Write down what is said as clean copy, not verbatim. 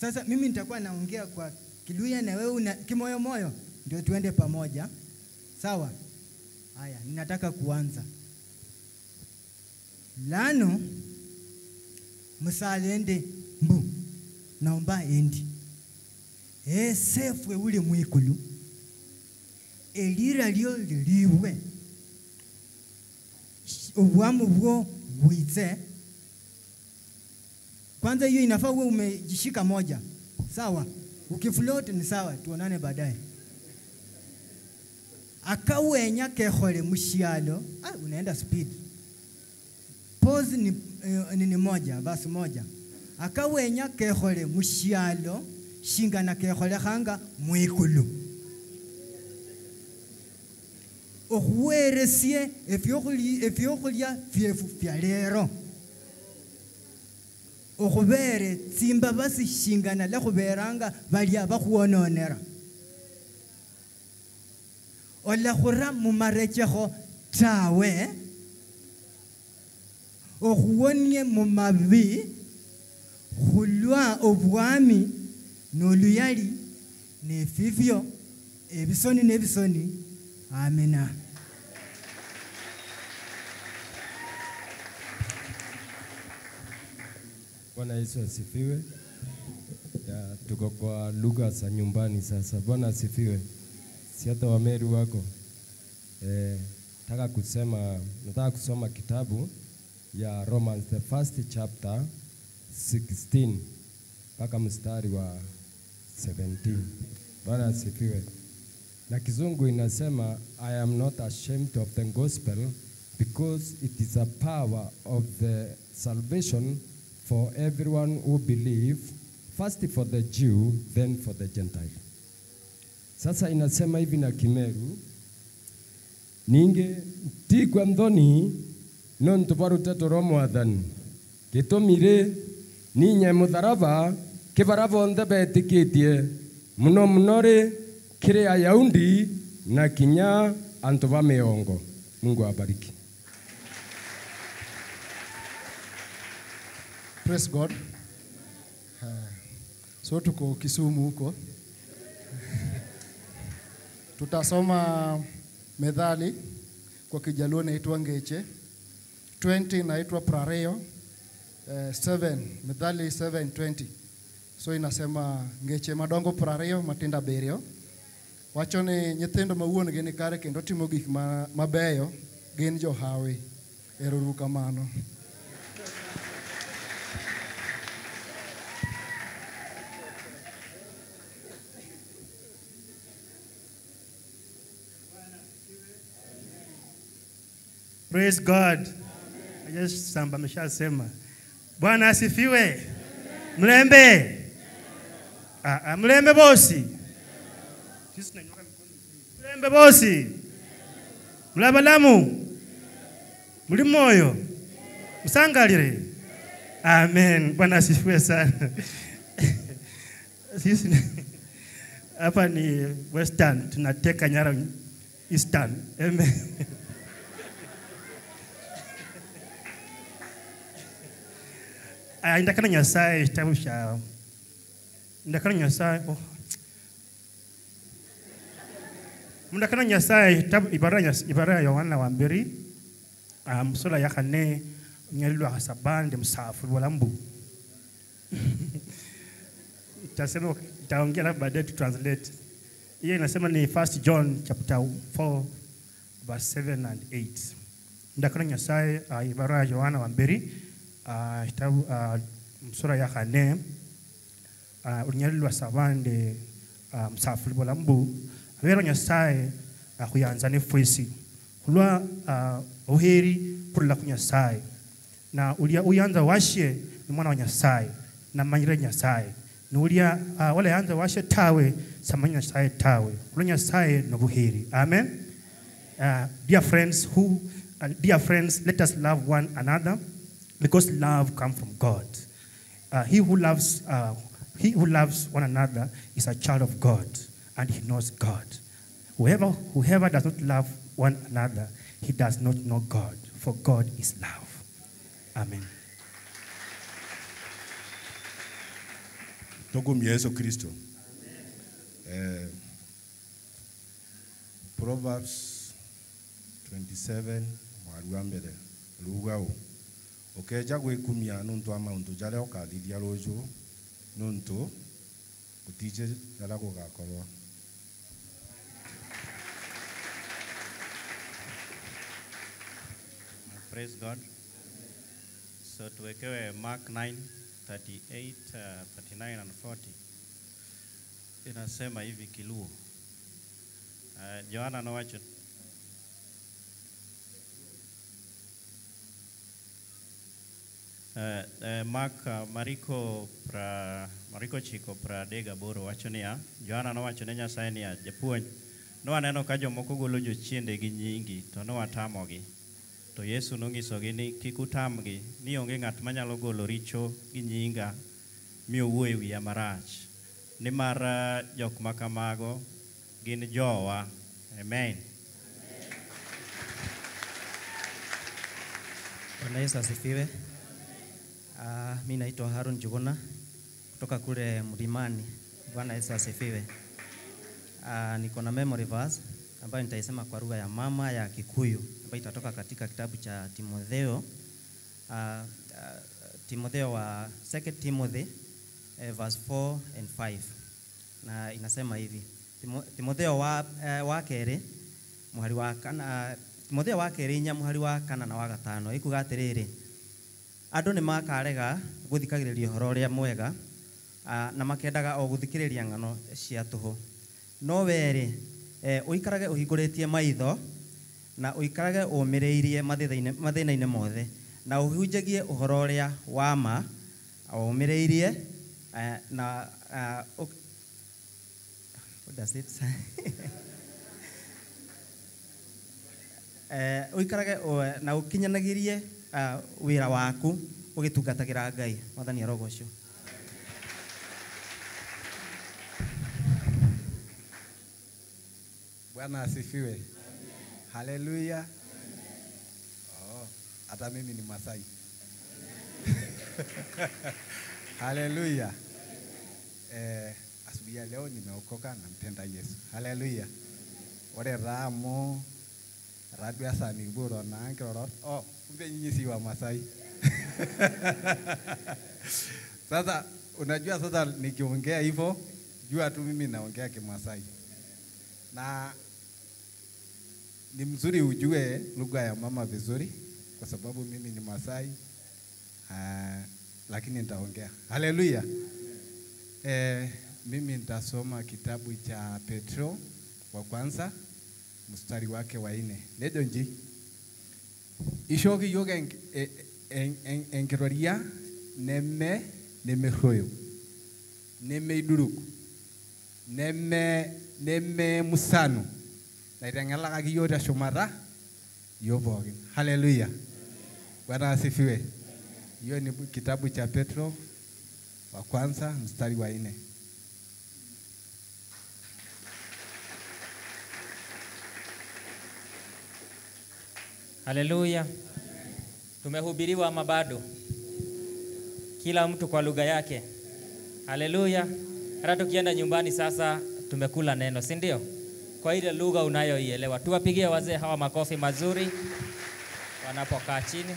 Sasa mimi nitakuwa naongea kwa Kiluya na wewe una kimoyo moyo, ndio tuende pamoja. Sawa? Haya, ninataka kuanza. Lano musalende mbu naomba endi. Esefwe uli mwikulu. Elira lyo liliwe. Obwamu bwo bwitse. Kwanza hiyo inafaa uwe umejishika moja. Sawa? Ukifloat ni sawa, tuonane baadaye. Akawenya kekhole mushialo, unaenda speed. Pause ni moja, verse moja. Akawenya kekhole mushialo, shingana kekhole khanga mwikulu. Okhuweresie efyokhulya fyefu fya lero. Okhubere tsimbabasi shingana lakhuberanga balya bakhuononera. Olakhura mumarechekho tawe, okhuwonie mumabi khulwa obwami noluyali nefifyo ebisoni nebisoni. Amina. Bwana Yesu asifiwe. Ya, tuko kwa lugha za nyumbani sasa. Bwana asifiwe. Si hata Wameru wako. Nataka kusoma kitabu ya Romans, the first chapter 16 mpaka mstari wa 17. Bwana asifiwe. Na Kizungu inasema, I am not ashamed of the gospel because it is a power of the salvation for everyone who believe, first for the Jew, then for the Gentile. Sasa inasema hivi na Kimeru, ninge ntigwa nthoni no ntubaruteto rwa mwathani gĩtũmire ninye mũtharaba kĩbara bonthe betĩkĩtie mũno mũno rĩ kĩrĩ Ayahudi na kinya antu ba mĩongo. Mungu awabariki. Praise God. So tuko Kisumu huko. Tutasoma methali kwa Kijaluo inaitwa Ngeche, 20 inaitwa Prareo, 7 Methali 7:20. So inasema ngeche madongo prareo matindo abiriyo. Wacho ni nyithindo ma wuon gi ni kare kendo timo gik mabeyo gin johawi. Ero uru kamano. Praise God. Just samba ameshasema. Bwana asifiwe. Mlembe. Mlembe bosi. Sisi tunanyoka mikono. Mlembe bosi. Mlabalamu. Mlimoyo. Msangalire. Amen. Bwana asifiwe sana. Sisi hapa ni Western, tunateka nyara Eastern. Amen. Ndakana Nyasaye kitabu cha Ndakana Nyasaye oh. Ndakana Nyasaye kitabu ibara ya Yohana wa mbiri sura ya 4 nyalilwa sabande msafu wala mbu. Nitasema nitaongea baadaye to translate. Hiyo inasema ni 1 John chapter 4 verse 7 and 8. Ndakana Nyasaye ibara ya Yohana wa mbiri kitabu sura ya 4 unyalilwa sabande msafu wala mbu. Abero Nyasaye akuyanza nefwesi kulwa uheri kurula ku Nyasaye na ulia uyanza washe ni mwana wa Nyasaye na manyire Nyasaye na ulia wala yanza washe tawe samanya Nyasaye tawe kulwa Nyasaye no buheri. Amen. Dear friends who dear friends, let us love one another because love comes from God. He who loves one another is a child of God and he knows God. Whoever does not love one another, he does not know God, for God is love. Amen. Tukumie Yesu Kristo. Proverbs 27 mwari wa mbere ruga u ukeja gwikumia nuntu wa maundu jaria ukathithia ruju nuntu gutije jaria gugakorwa. Praise God. So tuwekewe Mark 9:38, 39 and 40. Inasema hivi Kiluo. Yohana nowacho Mark Mariko pra Mariko chiko pra dega boro wacho niya Yohana nowacho ne Nyasaye niya japuonj nowaneno ka jomoko golo jochiende gi nyingi to nowatamogi. To Yesu nonyisogi ni kik utamgi ni onge ng'at manyalo golo richo gi nyinga mi owuo e wiya marach nimar jok makamago gin jowa. Amen. Bwana Yesu asifiwe. Mimi naitwa Harun Juguna kutoka kule Mlimani. Bwana Yesu asifiwe. Niko na memory verse ambayo nitaisema kwa lugha ya mama ya Kikuyu ambayo itatoka katika kitabu cha Timotheo, Timotheo wa 2 Timothy verse 4 and 5. Na inasema hivi. Timotheo wa keri muhari wa kana, Timotheo wa keri inya muhari wa kana na wa gatano ikuga atiriri andu ni makarega guthikagiriria uhoro uria mwega na makendaga o guthikiriria ng'ano cia tuhu no weri uikarage uhinguritie maitho na uikarage umiriirie mathina-ini mothe na uhunjagie uhoro uria wa ma umiriirie na what does it say? Uikarage na ukinyanagirie wira waku ugitungatagira Ngai. Mwathani arogocwo. Bwana asifiwe. Haleluya. Oh, hata mimi ni Masai. Haleluya. Asubuhi ya leo nimeokoka na mpenda Yesu. Haleluya. Ore ramo radio sani buro na nkiroro. Oh, kumbe nyinyi si wa Masai. Sasa unajua sasa nikiongea hivyo jua tu mimi naongea Kimasai. Na ni mzuri ujue lugha ya mama vizuri kwa sababu mimi ni Masai. Lakini nitaongea. Haleluya. Mimi nitasoma kitabu cha Petro wa kwanza mstari wake wa 4. Nejo nji. Ishoki yoga enkiroria neme nemehoyo. Neme iduruku. Neme musano. Na iteng'elakaki yiok teshumata yiok pookin. Haleluya. Bwana asifiwe. Hiyo ni kitabu cha Petro wa kwanza mstari wa 4. Haleluya. Tumehubiriwa ama bado? Kila mtu kwa lugha yake. Haleluya. Hata tukienda nyumbani sasa tumekula neno, si ndio? Kwa ile lugha unayoielewa. Tuwapigie wazee hawa makofi mazuri wanapokaa chini.